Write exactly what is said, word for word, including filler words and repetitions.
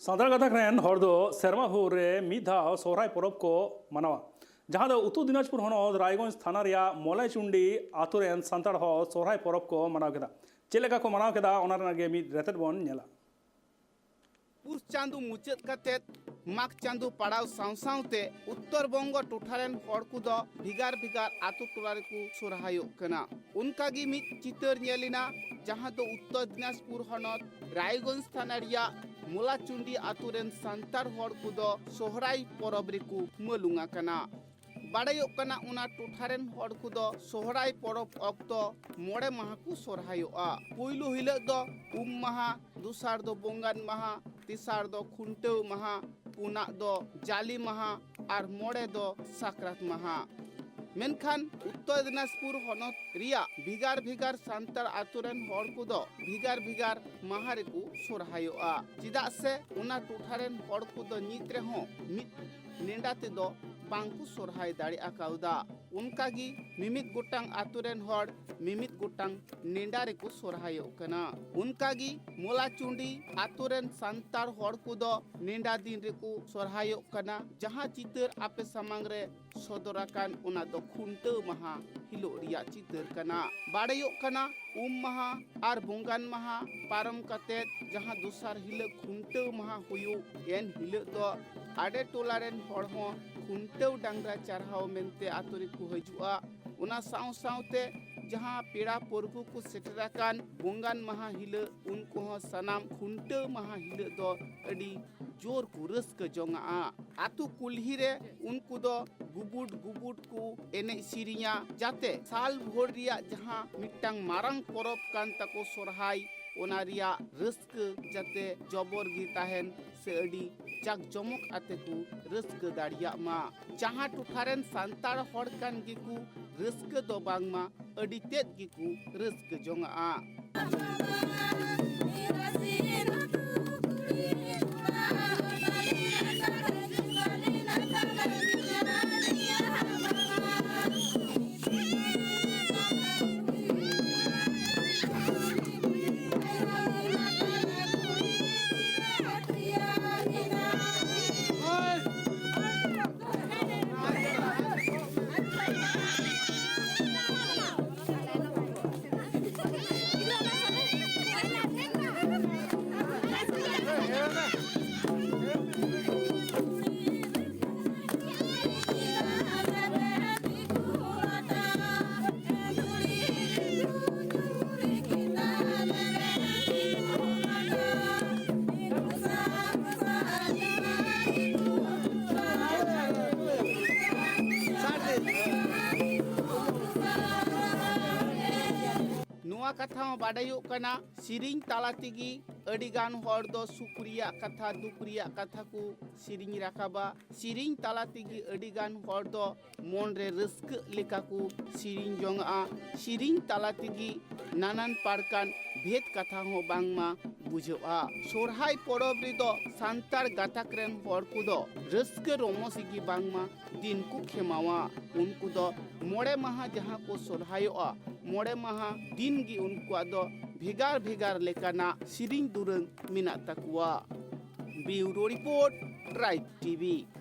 ᱥᱟᱱᱛᱟᱲ ᱜᱟᱛᱟᱠ ᱨᱮᱱ ᱦᱚᱲ ᱫᱚ ᱥᱮᱨᱢᱟ ᱵᱷᱳᱨ ᱨᱮ ᱢᱤᱫ ᱫᱷᱟᱣ ᱥᱚᱦᱨᱟᱭ ᱯᱚᱨᱚᱵᱽ ᱠᱚ ᱢᱟᱱᱟᱣᱟ, ᱡᱟᱦᱟᱸ ᱫᱚ ᱩᱛᱛᱚᱨ ᱫᱤᱱᱟᱡᱽᱯᱩᱨ ᱦᱚᱱᱚᱛ ᱨᱟᱭᱜᱚᱸᱡᱽ ᱛᱷᱟᱱᱟ ᱨᱮᱭᱟᱜ ᱢᱚᱞᱟᱭᱪᱩᱱᱰᱤ ᱟᱛᱳ ᱨᱮᱱ ᱥᱟᱱᱛᱟᱲ ᱦᱚᱲ ᱥᱚᱦᱨᱟᱭ ᱯᱚᱨᱚᱵᱽ ᱠᱚ ᱢᱟᱱᱟᱣ ᱠᱮᱫᱟ᱾ ᱪᱮᱫ ᱞᱮᱠᱟ ᱠᱚ ᱢᱟᱱᱟᱣ ᱠᱮᱫᱟ, ᱚᱱᱟ ᱨᱮᱱᱟᱜ ᱜᱮ ᱢᱤᱫ ᱨᱮᱛᱮᱫ ᱵᱚᱱ ᱧᱮᱞᱟ᱾ ᱯᱩᱥ ᱪᱟᱸᱫᱚ ᱢᱩᱪᱟᱹᱫ ᱠᱟᱛᱮ ᱢᱟᱜᱽ ᱪᱟᱸᱫᱚ ᱯᱟᱲᱟᱣ ᱥᱟᱶ ᱥᱟᱶᱛᱮ ᱩᱛᱛᱚᱨ ᱵᱚᱝᱜᱚ ᱴᱚᱴᱷᱟ ᱨᱮᱱ ᱦᱚᱲ ᱠᱚᱫᱚ ᱵᱷᱮᱜᱟᱨ ᱵᱷᱮᱜᱟᱨ ᱟᱛᱳ ᱴᱚᱞᱟ ᱨᱮᱠᱚ ᱥᱚᱨᱦᱟᱭᱚᱜ ᱠᱟᱱᱟ᱾ ᱚᱱᱠᱟ ᱜᱮ ᱢᱤᱫ ᱪᱤᱛᱟᱹᱨ ᱧᱮᱞ ᱮᱱᱟ, ᱡᱟᱦᱟᱸ ᱫᱚ ᱩᱛᱛᱚᱨ ᱫᱤᱱᱟᱡᱽᱯᱩᱨ ᱦᱚᱱᱚᱛ ᱨᱟᱭᱜᱚᱸᱡᱽ ᱛᱷᱟᱱᱟ ᱨᱮᱭᱟᱜ ᱢᱚᱞᱟᱪᱩᱱᱰᱤ ᱟᱛᱳ ᱨᱮᱱ ᱥᱟᱱᱛᱟᱲ ᱦᱚᱲ ᱠᱚᱫᱚ ᱥᱚᱦᱨᱟᱭ ᱯᱚᱨᱚᱵᱽ ᱨᱮᱠᱚ ᱢᱟᱹᱞᱩᱝ ᱟᱠᱟᱱᱟ᱾ ᱵᱟᱲᱟᱭᱚᱜ ᱠᱟᱱᱟ, ᱚᱱᱟ ᱴᱚᱴᱷᱟ ᱨᱮᱱ ᱦᱚᱲ ᱠᱚᱫᱚ ᱥᱚᱦᱨᱟᱭ ᱯᱚᱨᱚᱵᱽ ᱚᱠᱛᱚ ᱢᱚᱬᱮ ᱢᱟᱦᱟ ᱠᱚ ᱥᱚᱨᱦᱟᱭᱚᱜᱼᱟ᱾ ᱯᱩᱭᱞᱩ ᱦᱤᱞᱳᱜ ᱫᱚ ᱩᱢ ᱢᱟᱦᱟ, ᱫᱚᱥᱟᱨ ᱫᱚ ᱵᱚᱸᱜᱟᱱ ᱢᱟᱦᱟ, ᱛᱮᱥᱟᱨ ᱫᱚ ᱠᱷᱩᱱᱴᱟᱹᱣ ᱢᱟᱦᱟ, ᱯᱩᱱᱟᱜ ᱫᱚ ᱡᱟᱞᱮ ᱢᱟᱦᱟ ᱟᱨ ᱢᱚᱬᱮ ᱫᱚ ᱥᱟᱠᱨᱟᱛ ᱢᱟᱦᱟ᱾ ᱢᱮᱱᱠᱷᱟᱱ ᱩᱛᱛᱚᱨ ᱫᱤᱱᱟᱡᱽᱯᱩᱨ ᱦᱚᱱᱚᱛ ᱨᱮᱭᱟᱜ ᱵᱷᱮᱜᱟᱨ ᱵᱷᱮᱜᱟᱨ ᱥᱟᱱᱛᱟᱲ ᱟᱛᱳ ᱨᱮᱱ ᱦᱚᱲ ᱠᱚᱫᱚ ᱵᱷᱮᱜᱟᱨ ᱵᱷᱮᱜᱟᱨ ᱢᱟᱦᱟ ᱨᱮᱠᱚ ᱥᱚᱨᱦᱟᱭᱚᱜᱼᱟ, ᱪᱮᱫᱟᱜ ᱥᱮ ᱚᱱᱟ ᱴᱚᱴᱷᱟ ᱨᱮᱱ ᱦᱚᱲ ᱠᱚᱫᱚ ᱱᱤᱛ ᱨᱮᱦᱚᱸ ᱢᱤᱫ ᱱᱮᱰᱟ ᱛᱮᱫᱚ ᱵᱟᱝ ᱠᱚ ᱥᱚᱨᱦᱟᱭ ᱫᱟᱲᱮ ᱟᱠᱟᱣᱫᱟ᱾ ᱚᱱᱠᱟ ᱜᱮ ᱢᱤᱢᱤᱫ ᱜᱚᱴᱟᱝ ᱟᱛᱳ ᱨᱮᱱ ᱦᱚᱲ ᱢᱤᱢᱤᱫ ᱜᱚᱴᱟᱝ ᱱᱮᱰᱟ ᱨᱮᱠᱚ ᱥᱚᱨᱦᱟᱭᱚᱜ ᱠᱟᱱᱟ᱾ ᱚᱱᱠᱟ ᱜᱮ ᱢᱚᱞᱟᱪᱩᱱᱰᱤ ᱟᱛᱳ ᱨᱮᱱ ᱥᱟᱱᱛᱟᱲ ᱦᱚᱲ ᱠᱚᱫᱚ ᱱᱮᱰᱟ ᱫᱤᱱ ᱨᱮᱠᱚ ᱥᱚᱨᱦᱟᱭᱚᱜ ᱠᱟᱱᱟ, ᱡᱟᱦᱟᱸ ᱪᱤᱛᱟᱹᱨ ᱟᱯᱮ ᱥᱟᱢᱟᱝ ᱨᱮ ᱥᱚᱫᱚᱨ ᱟᱠᱟᱱ, ᱚᱱᱟ ᱫᱚ ᱠᱷᱩᱱᱴᱟᱹᱣ ᱢᱟᱦᱟ ᱦᱤᱞᱳᱜ ᱨᱮᱭᱟᱜ ᱪᱤᱛᱟᱹᱨ ᱠᱟᱱᱟ᱾ ᱵᱟᱲᱟᱭᱚᱜ ᱠᱟᱱᱟ, ᱩᱢ ᱢᱟᱦᱟ ᱟᱨ ᱵᱚᱸᱜᱟᱱ ᱢᱟᱦᱟ ᱯᱟᱨᱚᱢ ᱠᱟᱛᱮ ᱡᱟᱦᱟᱸ ᱫᱚᱥᱟᱨ ᱦᱤᱞᱳᱜ ᱠᱷᱩᱱᱴᱟᱹᱣ ᱢᱟᱦᱟ ᱦᱩᱭᱩᱜ, ᱮᱱ ᱦᱤᱞᱳᱜ ᱫᱚ ᱟᱰᱮ ᱴᱚᱞᱟ ᱨᱮᱱ ᱦᱚᱲ ᱦᱚᱸ ᱠᱷᱩᱱᱴᱟᱹᱣ ᱰᱟᱝᱨᱟ ᱪᱟᱨᱦᱟᱣ ᱢᱮᱱᱛᱮ ᱟᱛᱳ ᱨᱮᱠᱚ ᱦᱤᱡᱩᱜᱼᱟ᱾ ᱚᱱᱟ ᱥᱟᱶ ᱥᱟᱶᱛᱮ ᱡᱟᱦᱟᱸ ᱯᱮᱲᱟ ᱯᱚᱨᱵᱷᱩ ᱠᱚ ᱥᱮᱴᱮᱨ ᱟᱠᱟᱱ ᱵᱚᱸᱜᱟᱱ ᱢᱟᱦᱟ ᱦᱤᱞᱳᱜ, ᱩᱱᱠᱩ ᱦᱚᱸ ᱥᱟᱱᱟᱢ ᱠᱷᱩᱱᱴᱟᱹᱣ ᱢᱟᱦᱟ ᱦᱤᱞᱳᱜ ᱫᱚ ᱟᱹᱰᱤ ᱡᱳᱨ ᱠᱚ ᱨᱟᱹᱥᱠᱟᱹ ᱡᱚᱝᱟᱜᱼᱟ᱾ ᱟᱛᱳ ᱠᱩᱞᱦᱤ ᱨᱮ ᱩᱱᱠᱩ ᱫᱚ ᱜᱩᱵᱩᱰ ᱜᱩᱵᱩᱰ ᱠᱚ ᱮᱱᱮᱡ ᱥᱮᱨᱮᱧᱟ, ᱡᱟᱛᱮ ᱥᱟᱞ ᱵᱷᱳᱨ ᱨᱮᱭᱟᱜ ᱡᱟᱦᱟᱸ ᱢᱤᱫᱴᱟᱝ ᱢᱟᱨᱟᱝ ᱯᱚᱨᱚᱵᱽ ᱠᱟᱱ ᱛᱟᱠᱚ ᱥᱚᱨᱦᱟᱭ, ᱚᱱᱟ ᱨᱮᱭᱟᱜ ᱨᱟᱹᱥᱠᱟᱹ ᱡᱟᱛᱮ ᱡᱚᱵᱚᱨ ᱜᱮ ᱛᱟᱦᱮᱱ ᱥᱮ ᱟᱹᱰᱤ ᱡᱟᱠ ᱡᱚᱢᱚᱠ ᱟᱛᱮ ᱠᱚ ᱨᱟᱹᱥᱠᱟᱹ ᱫᱟᱲᱮᱭᱟᱜ ᱢᱟ᱾ ᱡᱟᱦᱟᱸ ᱴᱚᱴᱷᱟ ᱨᱮᱱ ᱥᱟᱱᱛᱟᱲ ᱦᱚᱲ ᱠᱟᱱ ᱜᱮᱠᱚ, ᱨᱟᱹᱥᱠᱟᱹ ᱫᱚ ᱵᱟᱝᱢᱟ ᱟᱹᱰᱤ ᱛᱮᱫ ᱜᱮᱠᱚ ᱨᱟᱹᱥᱠᱟᱹ ᱡᱚᱝᱟᱜᱼᱟ᱾ ᱠᱟᱛᱷᱟ ᱦᱚᱸ ᱵᱟᱰᱟᱭᱚᱜ ᱠᱟᱱᱟ, ᱥᱮᱨᱮᱧ ᱛᱟᱞᱟ ᱛᱮᱜᱮ ᱟᱹᱰᱤ ᱜᱟᱱ ᱦᱚᱲ ᱫᱚ ᱥᱩᱠ ᱨᱮᱭᱟᱜ ᱠᱟᱛᱷᱟ, ᱫᱩᱠ ᱨᱮᱭᱟᱜ ᱠᱟᱛᱷᱟ ᱠᱚ ᱥᱮᱨᱮᱧ ᱨᱟᱠᱟᱵᱟ᱾ ᱥᱮᱨᱮᱧ ᱛᱟᱞᱟ ᱛᱮᱜᱮ ᱟᱹᱰᱤ ᱜᱟᱱ ᱦᱚᱲ ᱫᱚ ᱢᱚᱱ ᱨᱮ ᱨᱟᱹᱥᱠᱟᱹᱜ ᱞᱮᱠᱟ ᱠᱚ ᱥᱮᱨᱮᱧ ᱡᱚᱝᱟᱜᱼᱟ᱾ ᱥᱮᱨᱮᱧ ᱛᱟᱞᱟ ᱛᱮᱜᱮ ᱱᱟᱱᱟᱱ ᱯᱟᱨᱠᱟᱱ ᱵᱷᱮᱫ ᱠᱟᱛᱷᱟ ᱦᱚᱸ ᱵᱟᱝᱢᱟ ᱵᱩᱡᱷᱟᱹᱜᱼᱟ᱾ ᱥᱚᱨᱦᱟᱭ ᱯᱚᱨᱚᱵᱽ ᱨᱮᱫᱚ ᱥᱟᱱᱛᱟᱲ ᱜᱟᱛᱟᱠ ᱨᱮᱱ ᱦᱚᱲ ᱠᱚᱫᱚ ᱨᱟᱹᱥᱠᱟᱹ ᱨᱚᱢᱚᱡᱽ ᱜᱮ ᱵᱟᱝᱢᱟ ᱫᱤᱱ ᱠᱚ ᱠᱷᱮᱢᱟᱣᱟ᱾ ᱩᱱᱠᱩ ᱫᱚ ᱢᱚᱬᱮ ᱢᱟᱦᱟ ᱡᱟᱦᱟᱸ ᱠᱚ ᱥᱚᱨᱦᱟᱭᱚᱜᱼᱟ, ᱢᱚᱬᱮ ᱢᱟᱦᱟ ᱫᱤᱱ ᱜᱮ ᱩᱱᱠᱩᱣᱟᱜ ᱫᱚ ᱵᱷᱮᱜᱟᱨ ᱵᱷᱮᱜᱟᱨ ᱞᱮᱠᱟᱱᱟᱜ ᱥᱮᱨᱮᱧ ᱫᱩᱨᱟᱹᱝ ᱢᱮᱱᱟᱜ ᱛᱟᱠᱚᱣᱟ᱾ ᱵᱤᱭᱩᱨᱳ ᱨᱤᱯᱳᱨᱴ, ᱴᱨᱟᱭᱤᱵᱽ ᱴᱤᱵᱷᱤ᱾